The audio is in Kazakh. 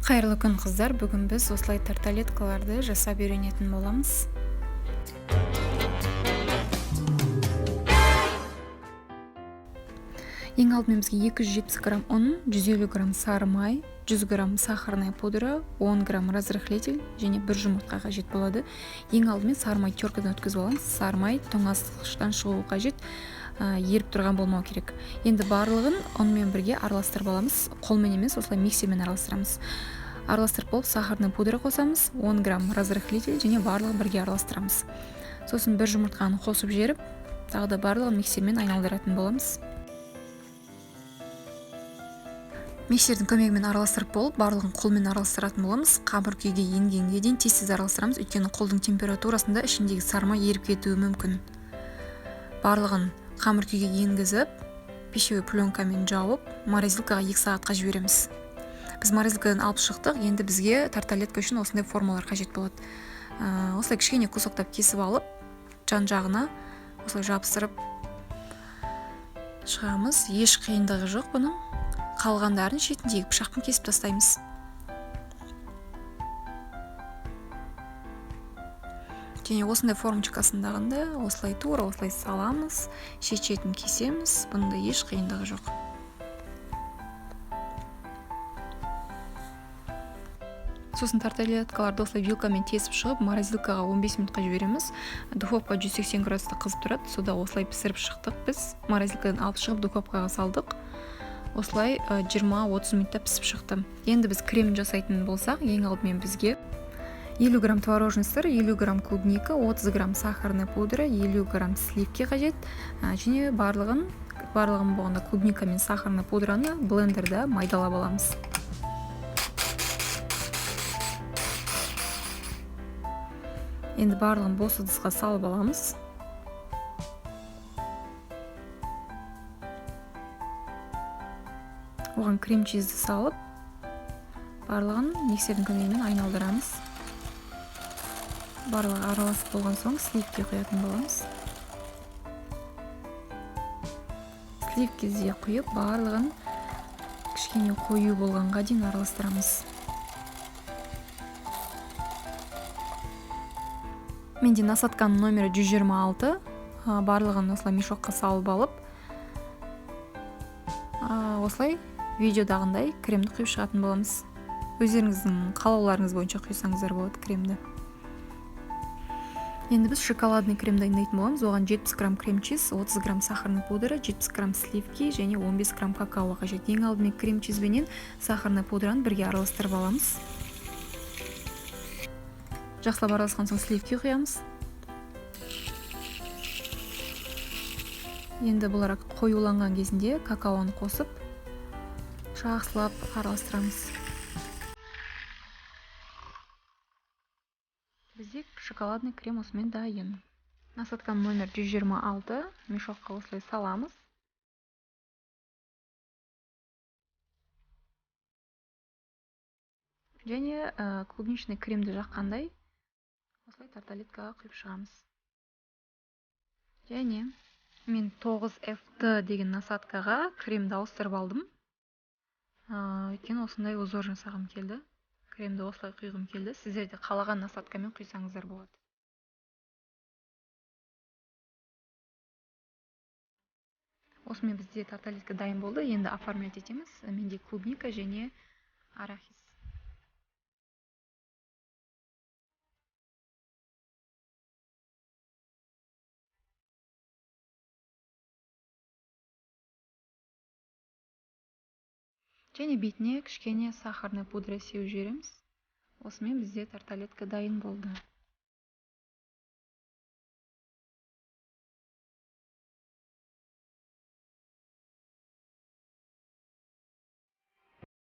Қайырлы күн, қыздар! Бүгін біз осылай тарталеткаларды жасап үйренетін боламыз. Ең алдымен бізге 270 грамм ұн, 150 грамм сары май, 100 грамм сахарная пудра, 10 грамм разрыхлитель және бір жұмыртқа қажет болады. Ең алдымен сары май теркадан өткізіп аламыз. Сары май тоңазытқыштан шығуы қажет, еріп тұрған болмау керек. Енді барлығын ұнмен бірге араластырып аламыз. Қолмен емес, осылай миксермен араластырамыз. Араластырып болып, сахарный пудра қосамыз, 10 грамм разрыхлитель және барлығын бірге араластырамыз. Сосын бір жұмыртқаны қосып жіберіп, тағы да барлығын миксермен айналдыратын боламыз. Миксердің көмегімен араластырып болып, барлығын қолмен араластыратын боламыз. Қамыр күйге енгенге дейін тез-тез араластырамыз, өйткені қолдың температурасында ішіндегі сары май еріп кетуі мүмкін. Барлығын қамыр күйге енгізіп, пищевой пленкамен жауып, морозилкаға 2 сағатқа жібереміз. Біз морозилкадан алып шықтық, енді бізге тарталетка үшін осындай формалар қажет болады. Осылай кішкене кусоктап кесіп алып, жан жағына осылай жабыстырып шығамыз. Еш қиындығы жоқ бұның. Қалғандарын шетіндегі пышақпен кесіп тастаймыз. Және осындай формочкасындағында осылай тура осылай саламыз, шет-шетін кесеміз. Бұның да еш қиындығы жоқ. Сосын тарталеткаларды осылай вилкамен тесіп шығып, морозилкаға 15 минутқа жібереміз. Духовка 180 градуста қызып тұрады. Сонда осылай пісіріп шықтық біз. Морозилкадан алып шығып, духовкаға салдық. Осылай 20-30 минутта пісіп шықты. Енді біз крем жасайтын болсақ, ең алдымен бізге 50 грамм творожный сыр, 50 грамм клубника, 30 грамм сахарная пудра, 50 грамм сливки қажет. Және барлығын болғанда клубника мен сахарная пудраны блендерда майдалап аламыз. Енді барлығын бос ыдысқа салып аламыз. Оған крем-чизді салып, барлығын миксердің көмегімен айналдырамыз. Барлығы араласып болған соң сливки құятын боламыз. Сливки де құйып, барлығын кішкене қою болғанға дейін араластырамыз. Менде насадканың номері 126. Барлығын осылай мешокқа салып алып, осылай видеодағындай кремді құйып шығатын боламыз. Өздеріңіздің қалауларыңыз бойынша құйсаңыздар болады кремді. Енді біз шоколадный крем дайындайтын боламыз. Оған 70 грамм крем-чиз, 30 грамм сахарный пудра, 70 грамм сливки және 15 грамм какао қажет. Ең алдымен крем-чиз бенен сахарный пудраны бірге араластырып аламыз. Жақсылап араласқан соң сливки құямыз. Енді бұлар қоюланған кезінде какаоны қосып, жақсылап араластырамыз. Бізде шоколадный крем осымен дайын. Насадканың номер 126, мешокқа осылай саламыз. Және клубничный кремді жаққандай осылай тарталеткаға құйып шығамыз. Және мен 9 FT деген насадкаға кремді ауыстырып алдым. Өйткені осындай узор жасағым келді. Кремді осылай құйғым келді. Сіздер де қалаған насадкамен құйсаңыздар болады. Осымен бізде тарталетка дайын болды. Енді оформлять етеміз. Менде клубника және арахис. Және бетіне кішкене сахарный пудра сеуіп жібереміз. Осымен бізде тарталетка дайын болды.